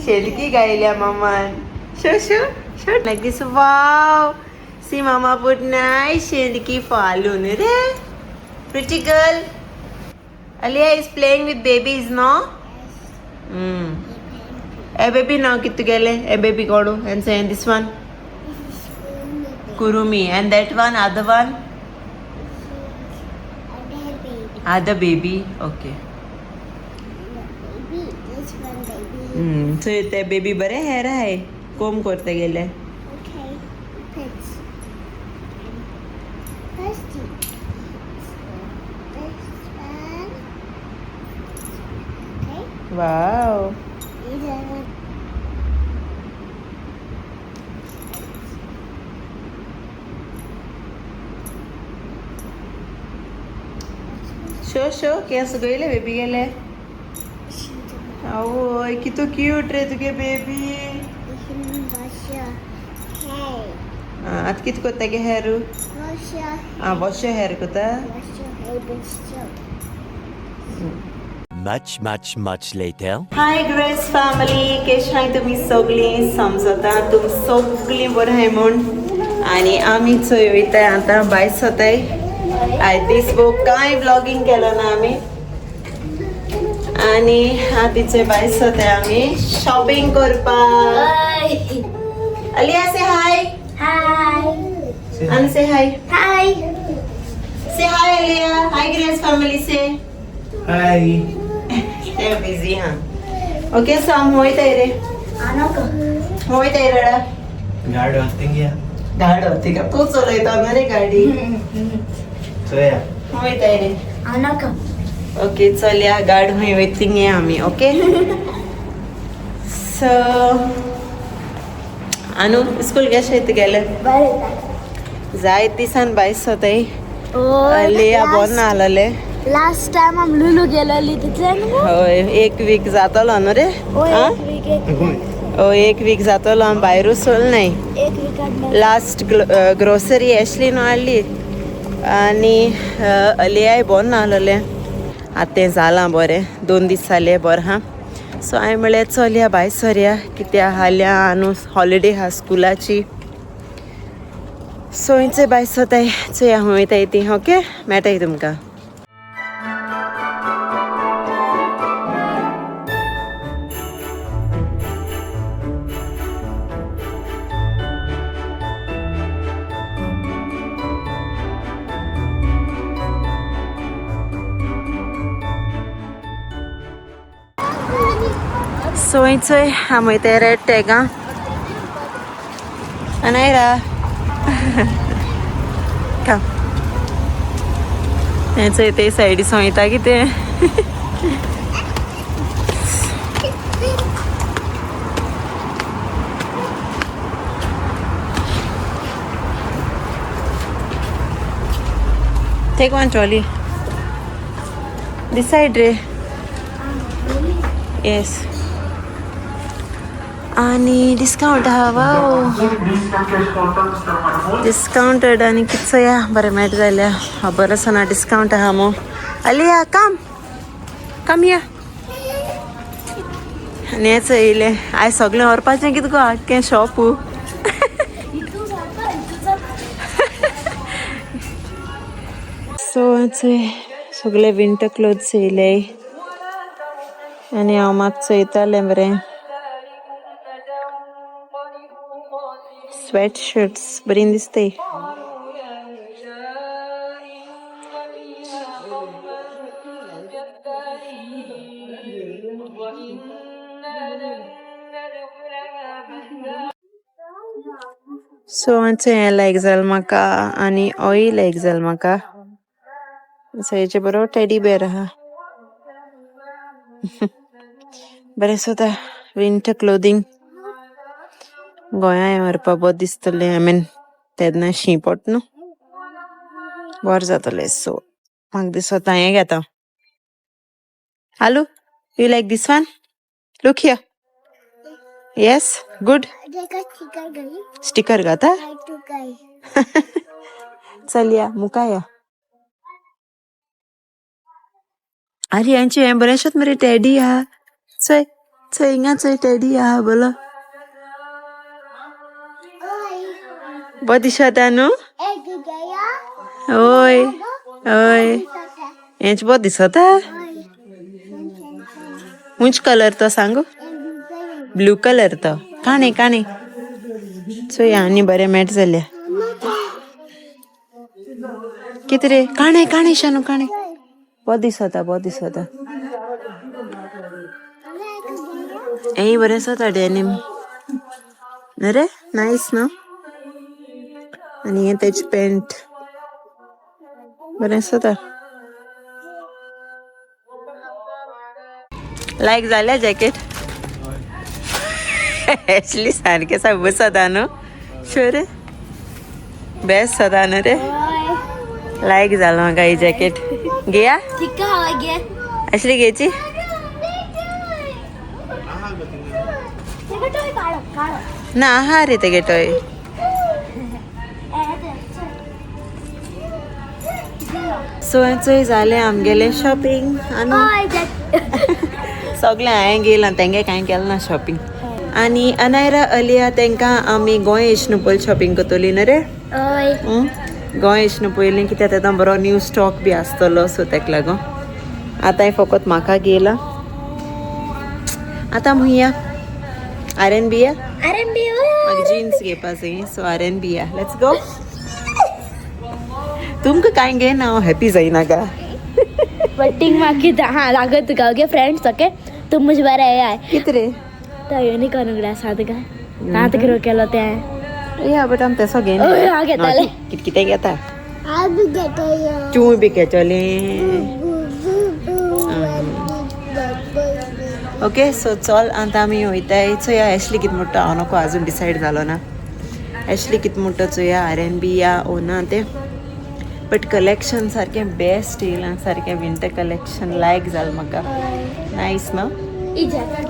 शेलकी गायल्या मामान. Show show show like this. Wow, see mama put nice शेलकी फालून रे. Pretty girl. Aliya is playing with babies, no? A baby नाव कितू गेले? ए baby कोडू and say this one Kurumi and that one, other one, other baby. Okay. So ते baby बरे हेर आहे कोम करते गेले. वाव. शो शो केस गयले बेबी गेले. आवय, कितू क्यूट रे तुगे बेबी. आतां कितें करता गे हेर? आं, वॉश हेर करता. Much, much, much later. Hi Grace family, केश हाय तुमी सगळीं? समजता तुमी सगळीं बरें आहाय म्हूण. आनी आमी चोय वयताय आतां भायर सोताय. आयज दीस भोव कांय व्लॉगींग केलो ना आमी. आनी आतां चोय भायर सोताय आमी शॉपिंग करपाक. अलिया, से हाय. Hi. आनी से हाय. Hi. Say hi, Aliya. Hi, Grace family, say. Hi. ते बिझी हा. ओके, सो आमी वयताय रे. वयताय रडा. गाडी वचतेंग. गाड होती का? तू चलयता ना रे गाडी? चोया. वयताय रे. ओके, चल या गाड खंय वयता आमी. ओके, सो आनू, स्कूल कशें गेले? जायत दिसान भायर सोताय. लिया बोर ना आसलेले. लास्ट टाइम आम लुलू गेलेली तितल्यान. हय, एक वीक जातलो न्हू रे? आं? एक वीक. हय, एक वीक जातलो आमी भायरूच सोल नाय. एक वीक. लास्ट ग्रोसरी एशलीन हाडली आनी अलियाय बोर नासलेलें. आतां तें जालां बरें, 2 दीस जाले बरें आहा. सो हांवें म्हणलें चलया भायर सरया, कित्याक हाल्यां न्हू हॉलिडे आहा स्कुलाची. सो चोय भायर सरताय, चोया खंय वयताय ती. ओके, मेळटाय तुमकां. सो चोय आमी वयताय रेड टॅगा. अनायरा, काम हें चोय, ते सायडी सोयता कितें. Take one trolley. This side रे. Yes. आणि डिस्काउंट आहा. वाव, डिस्काउंटेड. आनी कितें या बरें मेळटा जाल्यार खबर आसना डिस्काउंट आहा मो. अलिया, काम काम या. आनी हें चोयलें आयज सगळें व्हरपाचें कितें गो आख्खें शॉपू. सो चोय सगळे विंटर क्लोथ्स येयले आनी हांव मात चोयतालें बरें. स्वेट शर्ट्स बरीं दिसताय. सो हें लायक जालें म्हाका आनी ऑय लायक जालें म्हाका. सो हेजे बरोबर टेडी बेर आहा. बरें सोदा विंटर क्लोदींग गोंया व्हरपा बरें दिसतलें. I mean, तेन्ना शीं पडटा न्हू, बरें जातलें. सो म्हाका दिसता हें घेता. Aloo, you like this one? Look here. Yes, good. Sticker घाता. चल या मुका या. अरे, यांचे हें बरें मरे. टॅडी आहा. चोय चोय हिंगा चोय टेडी आहा बोलो. बरो दिसता न्हू? ओय ओय, हेंच बरो दिसता. खंयच कलर तो सांगू? ब्लू कलर तो. काणे काणे चोय आनी बरें मॅट जाल्या. कितें रे? काणे काणे शानू काणे. बरो दिसता, बरो दिसता. हेंय बरें दिसता डेनीम न्हू रे? नायस न्हू? आनी हें तेजें पॅन्ट बरें दिसता. लायक जाल्या जॅकेट? एशली सारकें सारकें जाता न्हू? श्योर बेस्ट जाता न्हू रे? लायक जालां म्हाका ही जॅकेट. घेया. तिका हवा घे. एशली घेयची. काळो काळो. ना आहा रे तेगे टोय. सो चोय जालें आमगेलें शॉपिंग आनी सगळें हांवें गेलां, तेंगे कांय केलें ना शॉपिंग. आनी अनायरा अलिया तेंकां आमी गोंय येशनू पयलीं शॉपिंग करतली न्हू रे? हय. गोंय येशनू पयलीं, कित्याक तेन्ना बरो न्यू स्टॉक बी आसतलो. सो तेका लागून आतां फकत म्हाका गेला. आतां म्हणया आर एन बी या. आर एन बी. म्हाका जिन्स घेवपा जाय. सो आर एन बी या, let's go. तुमकां कांय घेयना हांव हॅपी जायना गा. वटिंग मागीर हा लागत तुका. ओके फ्रेंड्स, ओके तूं म्हजे बरें येयाय. कितें रे? तो युनिकॉर्न उगडे आसा तुका दांत कितें केलो तें. या, बट आमी तेसो घेयना. हय, हांव घेतालें. कित कितें घेता तूं बी घेतली. ओके, सो चल आतां आमी वयताय. चोया एशली कितें म्हणटा. हांव नको अजून डिसायड जालो ना एशली कितें म्हणटा. चोया आर एन बी या ओ ना तें. बट कलेक्शन सारकें बेस्ट येयलां, सारकें विंटर कलेक्शन लायक जालें म्हाका. नायस न्हू?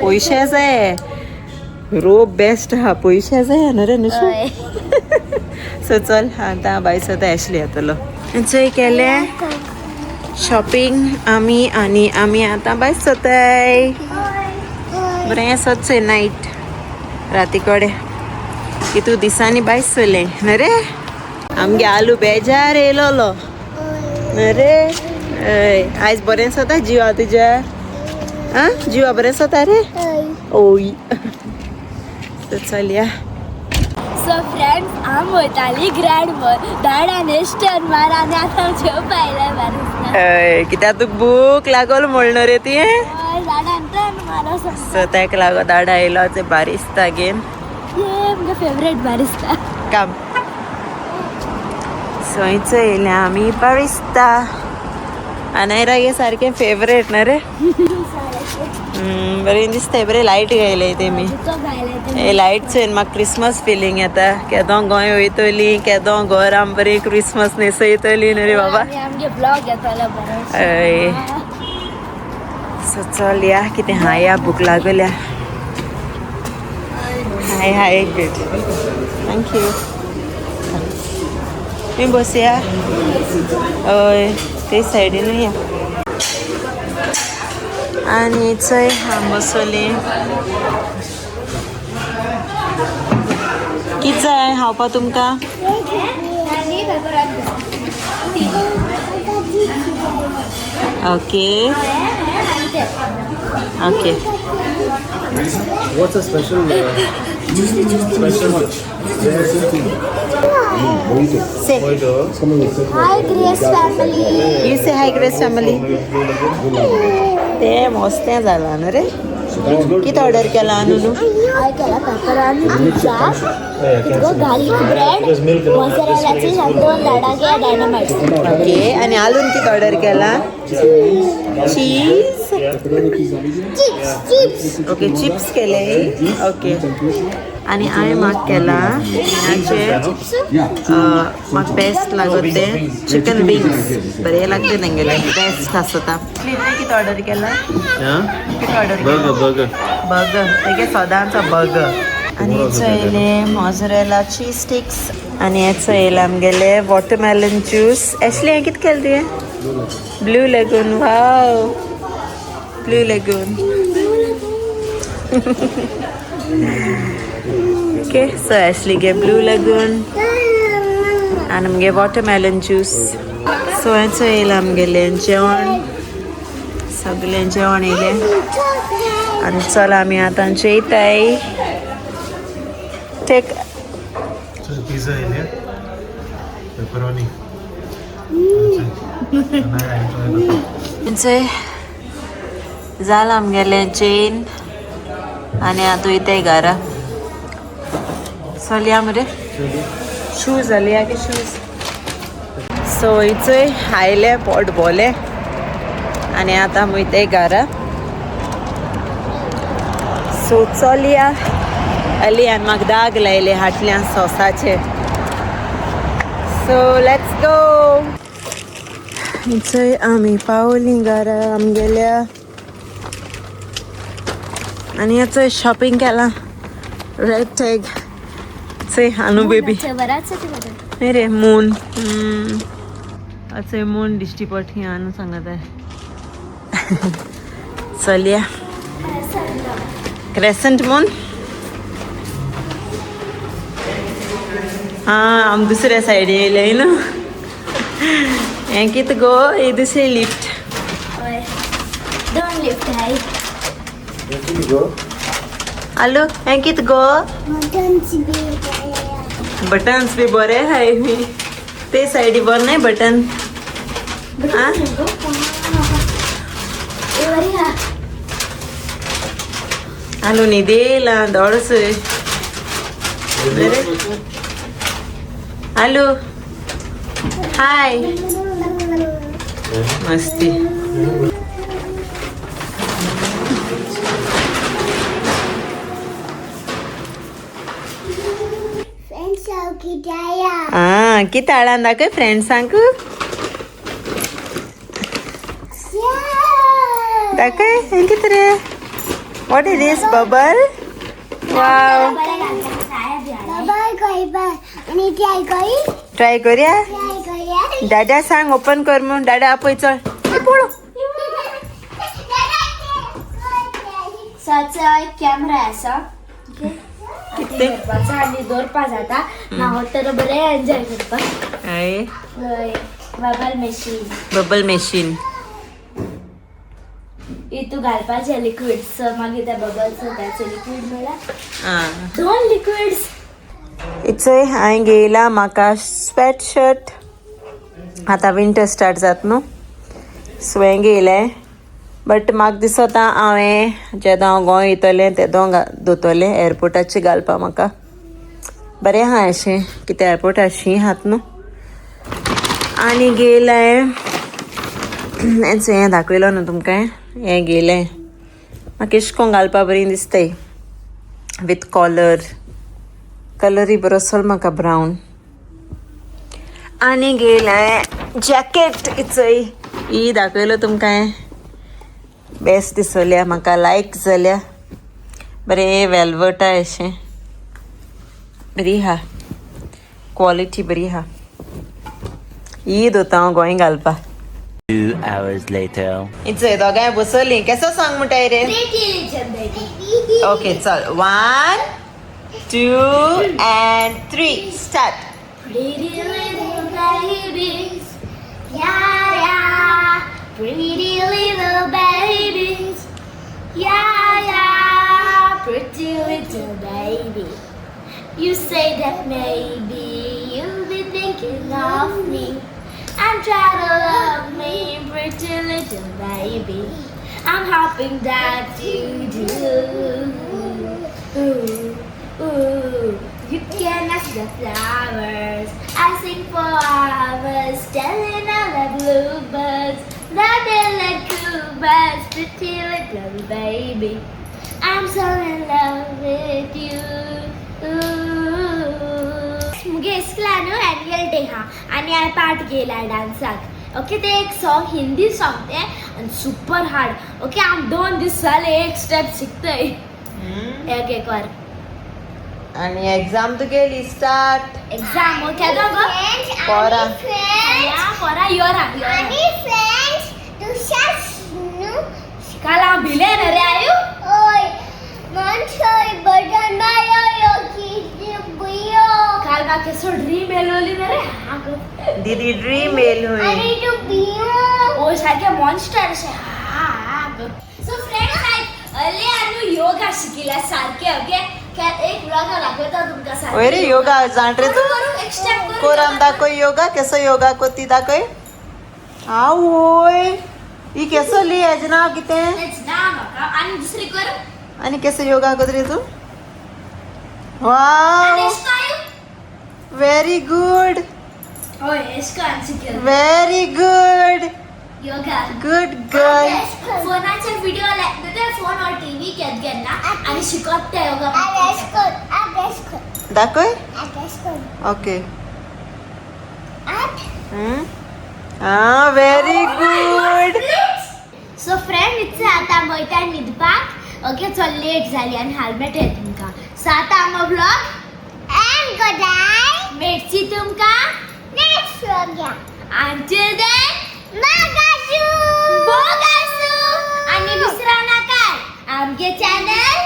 पयशे जाय, रोप बेस्ट आहा, पयशे जाय न्हू रे नुशू? सो चल आतां बाय सदां एशली येतलो. चोय केलें शॉपिंग आमी आनी आमी आतां भायर सोताय. बरें सोदचें नायट राती कडेन कितू दिसांनी भायर सोलें न्हू रे? आमगे आलू बेजार येयलोलो न्हू रे? हय, आयज बरें सोता जिवा तुज्या. आं, जिवा बरें सोता रे? ओय, सो चल या. सो फ्रेंड्स, आम वयताली ग्रँड मॉल दाडान एस्टर्न मार आनी आतां जेवपा आयल्या बारीक. हय, कित्याक तुका भूक लागोल म्हण न्हू रे ती. दाडान टर्न मारो. सो ताका लागो दाडा येयलो ते बारिस्ता घेन. ये म्हगे फेवरेट बारिस्ता. काम सोयचो येयल्या आमी बारिस्ता. अनायरा हे सारकें फेवरेट न्हू रे? बरें दिसता, बरें लायट घायले तेमी. हे लायट चोयन म्हाका क्रिसमस फिलींग येता. केदो गोंय वयतली, केदो घर आम बरी क्रिसमस न्हेसयतली न्हू रे बाबा? आमगे ब्लॉग येतलो बरो. हय, सो चल या. कितें हा या, भूक लागल्या. हाय हाय, गुड, thank you. तुमी बसया. हय, ते सायडीनूय या. आनी चोय हांव बसोली. कितें जाय खावपा तुमकां? Okay okay. What's a special? Special? Say. Hi Grace family. You say hi Grace family. ते मस्तें जालां न्हू रे? कितें ऑर्डर केलां न्हू? हांवें केला pepperoni pizza, garlic bread, mozzarella cheese आनी दोन लाडागे डायनामायट. ओके, आनी आलून कितें ऑर्डर केलां? Cheese. Chips chips. Okay, chips केले. ओके, आनी हांवें म्हाका केलां हाचे म्हाका बेस्ट लागत ते चिकन विंग्स. बरें लागता तेंगेले, बेस्ट आसता. कितें ऑर्डर केलां? कितें order? Burger, burger. Burger तेगे सदांचो बर्गर. आनी हेचो येयले मोजरेला चीज स्टिक्स आनी हेचो येयले आमगेले वॉटरमेलन ज्यूस. एशली, हें कितें केलें तुवें? ब्लू लेगून. वाव, ब्लू लेगून. ओके सो एशली गे ब्लू लगून आनी आमगे वॉटरमेलन ज्यूस. सो हेंचो येयलां आमगेलें जेवण, सगळें जेवण येयलें आनी चल आमी आतां जेयताय. टेक पिझ्झा येयले, पेपरोनी. चोय जालां आमगेलें जेन आनी आतां वयताय घरा. चलया मरे. शूज जाले की शूज. सो चोय आयले पोट भोले आनी आतां वयताय घरा. सो चलया. अली आनी म्हाका दाग लायले हाटल्यान सॉसाचे. So let's go. चोय आमी पावलीं घरा आमगेल्या आनी चोय शॉपिंग केलां रेड टॅग. चोय आनू बेबी. न्ही रे मून चोय मून दिश्टी पडटी आनू सांगता. चलया. क्रेसंट मून. हां आम दुसऱ्या सायडी येयले न्हू. हें कितें गो ही दुसरी लिफ्ट. दोन लिफ्ट आहे. हॅलो हें कितें गो? बटन्स बी बरे हाय. मी ते सायडी बरें न्हय बटन. आं आलू न्हिदेला दोडस. हॅलो हाय मस्ती. आं कितें हाडन दाखय फ्रेंड्सांक. दाखय हें कितें रे? What is this bubble? Wow try करूया. दादा सांग ओपन कर म्हूण. दादा आपय चल पळो. कॅमेरा आसा धरपाचो आनी दवरपा जाता ना तर बरें एन्जॉय करपाक. Bubble machine. Bubble machine. इतू घालपाचे लिक्विड्स मागीर त्या बबल्स त्याचे लिक्विड मेळ्ळा. दोन लिक्विड्स. इचोय हांवें घेयला म्हाका स्वेट शर्ट. आतां विंटर स्टार्ट जाता न्हू सो हांवें घेयलें. बट म्हाका दिसता हांवें जेन्ना हांव गोंय वयतलें तेदो धुतलें एअरपोर्टाचेर घालपा म्हाका बरें आहा अशें कितें एअरपोर्टार शीं आहात न्हू. आनी घेयलें हेंच हें दाखयलो न्हू तुमकां हें घेयलें म्हाका एशें कोन्न घालपा बरी दिसताय विथ कॉलर. कलरूय बरो आसलो म्हाका ब्रावन. आनी घेयलें जॅकेट. इचोय ही दाखयलो तुमकां बेस्ट दिसल्या म्हाका लायक जाल्या. बरें वेलवटा अशें बरी आहा क्वॉलिटी बरी आहा. ही धुता हांव गोंय घालपा. 2 hours later. इचोय दोगांय बसवलीं केसो सांग म्हणटाय रे? ओके चल 1 2 and 3 start. Pretty little babies, yeah, yeah. Pretty little babies, yeah, yeah. Pretty little baby. You say that maybe you'll be thinking of me and try to love me, pretty little baby. I'm hoping that you do. Ooh, ooh. You can ask the flowers. I sing for hours, telling all the bluebirds that they like bluebirds, pretty little baby. I'm so in love with you. मुगे इस्कुलान annual day हा आनी हांवें part घेयला डांसाक. Okay ते एक song Hindi song ते आनी super hard. Okay हांव 2 दीस जाले एक स्टेप शिकतय एक एक वर. आनी एग्जाम तुगेली स्टार्ट. एग्जाम केदो गो? पोरा. पोरा योरा काल हांव भिले न्हू रे आयु. दीदी ड्रीम येयल हुंय. अरे तू बियो ओ सारखे मॉन्स्टर अशें. सो फ्रेंड्स, आयज अले आनी योगा शिकिल्या सारके. ओके, एक व्लॉग दाखयता तुमकां सारकें. वय रे, योगा जाण रे तूं? करू एक स्टेप करू. कोराम दाखय योगा. केसो योगा कोती दाखय. आवय, ही केसो ली? हेजें नांव कितें? तेच ना म्हाका. आनी दुसरी करू. आनी केसो योगा कोत रे तूं? वाव. आनी एश करू. Very good. हय, एश करून शिकयल. Very good. Yoga. Good girl. फोनाचे व्हिडिओ ते फोन और टीव्ही घेत घेतना आनी शिकत ते योगा. दाखय. ओके. हा, व्हेरी गुड. सो फ्रेंड, इतले आतां वयता न्हिदपाक. ओके, चल, लेट जाली आनी हाल मेळटले तुमकां. सो आतां आमचो व्लॉग एंड कोताय. मेळची तुमकां नेक्स्ट व्लॉग. Until then, मागासू बोगासू. आनी विसरा नाकाय आमगे चॅनल.